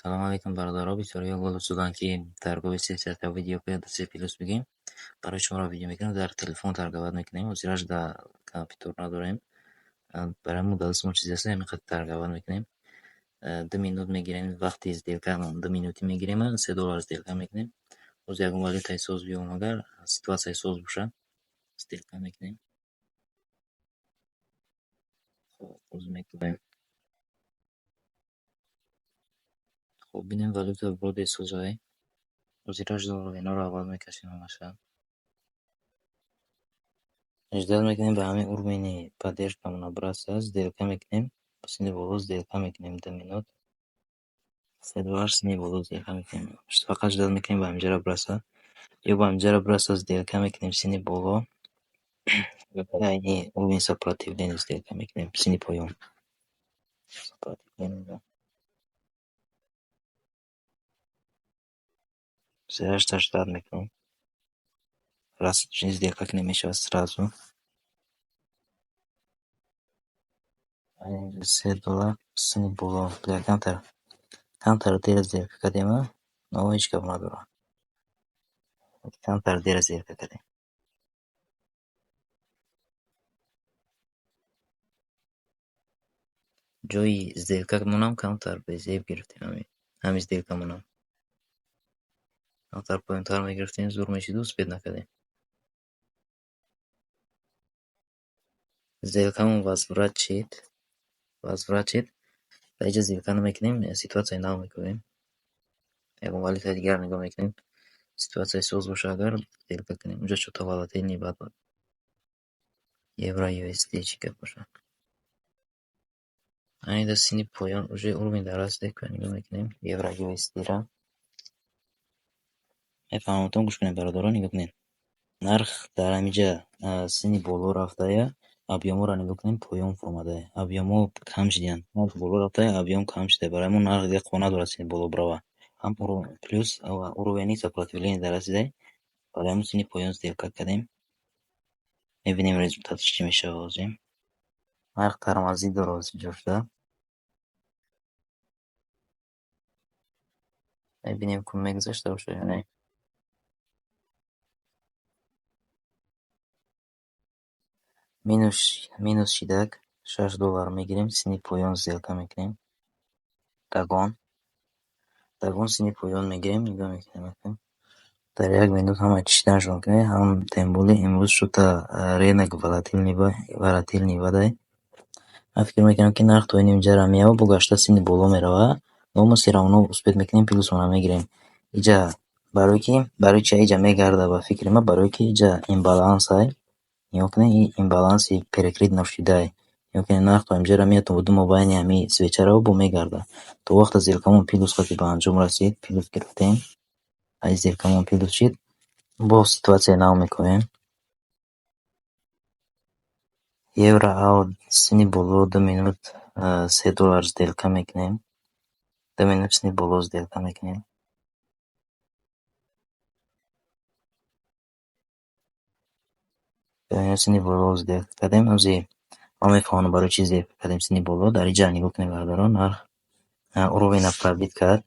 Салом алейкум, бародаро. Бисёриҳо голос доданд, ки торговый сессия видео кунед, се плюс бигем. Барои шуморо видео мекунем, дар телефон торговать мекунем. Ҳозираш дар компютер надорем. Барои мо дар дастмон чизе ҳаст, ҳамин қадр торговать мекунем. 2 минут мегирем, вақти сделкамон 2 минутӣ мегирем, 3 доллар сделка мекунем. Боз ягон валютаи соз биём, агар ситуатсияи соз бошад, сделка мекунем. Хоб, боз мекунем. Хоб, бинем, валюта вроде созай. Ҳозираш доллар аввал мекашем ҳамаша. Ждать мекунем, ба ҳамин уровени поддержкамон бирасад, сделка мекунем. Сини боло сделка мекунем 2 минут. 3 доллар сини боло сделка мекунем. Фақат ждать мекунем, ба ҳаминҷара бирасад. Ё ба ҳаминҷара бирасад, сделка мекунем сини боло. Айни уровень сопротивления сделка мекунем сини поён. Сопротивление. Се-ҳашта ждать мекунем. Раз сделка кунем, мешавад сразу. 3 доллар сини боло. Камтар, камтар дер сделка кардем, но ҳеҷ гап надорад. Камтар дер сделка кардем. Ҷои сделкамонам камтар безеб гирифтем, ҳамин сделкамонам. Камтар поёнтар мегирифтем, зур мешиду, успеть накардем. Сделкамон возврат шид. Возврат шид. Дар инҷа сделка намекунем, ситуатсияи нав мекунем. Ягон валютаи дигар нигоҳ мекунем. Ситуатсияи соз боша агар, сделка кунем. Унҷо чё-то волатильный бад буд. Евро USD чӣ гап бошад? Айни сини поён уже уровень дар расида, нигоҳ мекунем евро USD-ра. Мефаҳмам, гӯш кунед, бародарон, нигоҳ кунед. Нарх дар ҳаминҷа сини боло рафтая, объёмҳоро нигоҳ кунем, поён фуромадая. Объёмҳо кам шидиянд. Нарх боло рафтая, объём кам шуда. Барои ҳамон нарх дигар қувва надорад сини боло бирава. Ҳам плюс уровени сопротивления дар расидай. Барои ҳамон сини поён сделка кардем. Мебинем, результаташ чӣ мешавад ҳозир. Нарх тормозить дорад ҳозир ҷошта. Мебинем, ку мегузашта бошад ё не. Минус шидак, 6 доллар мегирем, сини поён сделка мекунем. Дагон. Дагон сини поён мегирем, нигоҳ мекунем. Дар як минут ҳама чишиданашон мумкин, ҳам тем более имрӯз что-то рынок волатильный бадай. Ман фикр мекунам, ки нарх то ин инҷара меява, бо гашта сини боло мерава, но мо всё равно успеть мекунем, плюсмонро мегирем. Иҷа барои ки барои чи иҷа мегарда, ба фикри ман, барое ки иҷа имбалансай. Нигоҳ кунед, ин имбаланси перекрыть нашудай. Нигоҳ кунед, нарх то инҷара меяд, то ду мобайни ҳамин свечаро бо мегарда. То вақте сделкамон плюс қати ба анҷом расид, плюс гирифтем. Ай сделкамон плюс шид, боз ситуатсияи нав мекунем. Евро ауд сини боло 2 минут 3 доллар сделка мекунем. 2 минут сини боло сделка мекунем. 2 минут сини боло сделка кардем. Ҳозир ман мефаҳмонам, барои чӣ сделка кардем сини боло. Дар инҷа нигоҳ кунед, бародарон, нарх уровеньро пробить кард.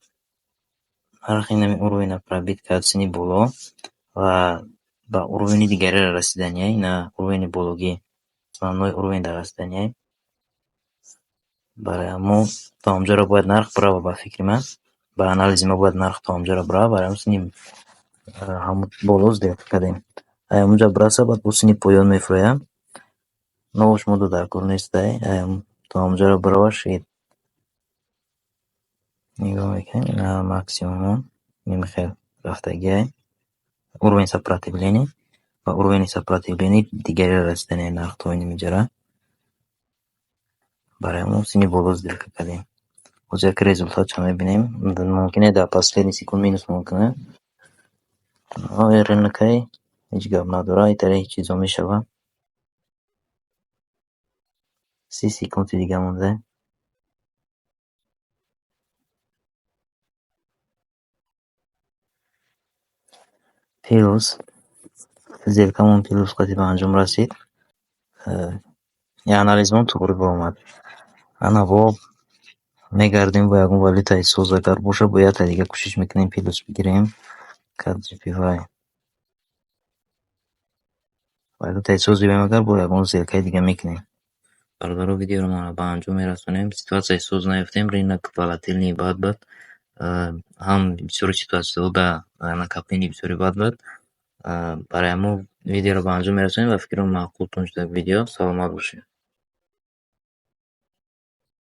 Нарх инами уровеньро пробить кард сини боло ва ба уровени дигареро расиданиай, на уровени бологӣ, основной уровень дар расиданиай. Барои ҳамон то ҳамҷоро бояд нарх бирава, ба фикри ман, ба анализи мо бояд нарх то ҳамҷоро бирава, барои ҳамон сини ҳамон боло сделка кардем. Ай ҳамонҷа бираса, баъд боз сини поён мефурӯяд. Но шумо дар кор нестай, то ҳамонҷоро бирава шид. Нигоҳ мекунем, ина максимумон нимхел рафтагиай. Уровень сопротивления ва уровени сопротивления дигареро расиданиай нарх то инҷара. Барои ҳамон сини боло сделка кардем. Ҳозир як результатшо мебинем. Мумкин е дар последний секунд минусмон кунад. Но рынокай ҳеҷ гап надорад, итаре ҳеҷ чизо мешавад. 30 секунди дига монда. Плюс сделкамон плюс қати ба анҷом расид. Анализмон туғри баромад. Ана бо Мегардем, бо ягон валютаи соз агар боша, бо якта дига кӯшиш мекунем, плюс бигирем. CAD JPY. Валютаи соз ёбем агар, бо ягон сделкаи дига мекунем. Бародаро, видеоро мо ба анҷом мерасонем. Ситуатсияи соз наёфтем, рынок волатильный бад буд. Ҳам бисёри ситуатсияҳо да накопление бисёри бад буд. Барои ҳамон видеоро ба анҷом мерасонем ва фикрам, маъқултон шуда видео. Саломат бошед.